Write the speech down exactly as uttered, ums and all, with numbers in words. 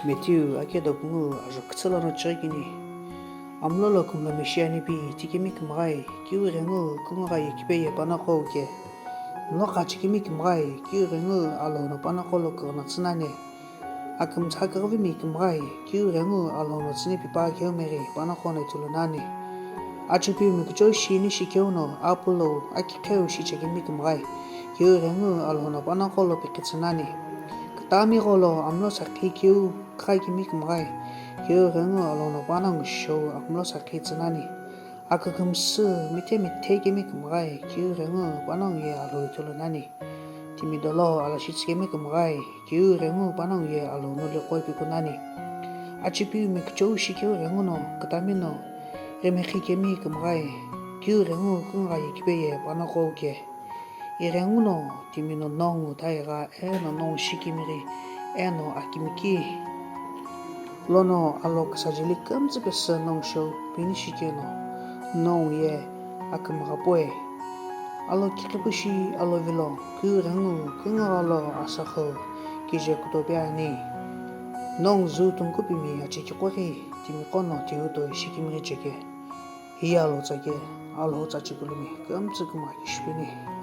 Matthew akedo kungu ajo kütsü lono chighi kini. Amlo lo kumlo mishi anipi tikemi kümghae, kiu ghengu kungugha ye kipe ye panoqo uke. Mlo kha chikemi kümghae, kiu ghengu Alhou no panoqo lo kughuno tsünani. Akümtsü kughuvi mi kümghae, kiu ghengu Alhou no tsüni pipa keu meghi panoqo no ithulu nani. Achipiu mi kuchou shi nishi keu no, apulo akiqheu shi chekemi kümghae, kiu ghengu Alhou no panoqo lo pikitsü nani. Kütami gholo amlo sakhi keu kha kemi kümghae, kiu ghengu Alhou no panongu shou amlo sakhi tsünani. Akükümsü mithe mithe kemi kümghae, kiu ghengu panongu ye Alhou ithulu nani. Timi dolo alo shitsü kemi kümghae, kiu ghengu panongu ye Alhou no liqo ipi kunani. Achipiu mi kuchou shi keu ghengu no, kütami no, ghimekhi kemi kümghae, kiu ghengu kungugha ye kipe ye panoqo uke. Ighenguno timi no nongu thaigha eno nongu shikimighi eno akimiki lono alo küsajeli kümtsü pesü nongu shou pini shikeno nongu ye akümgha poe. Alo kiqipushi alo vilo kiu ghengu kungugha lo asaxu kije kutope ani. Nongu zü tungkupimi achekiqoghi timiqo no tiuto shikimighi cheke. Hiye alo tsake, Alhou tsa chikulu mi kümtsü kümgha kishipeni.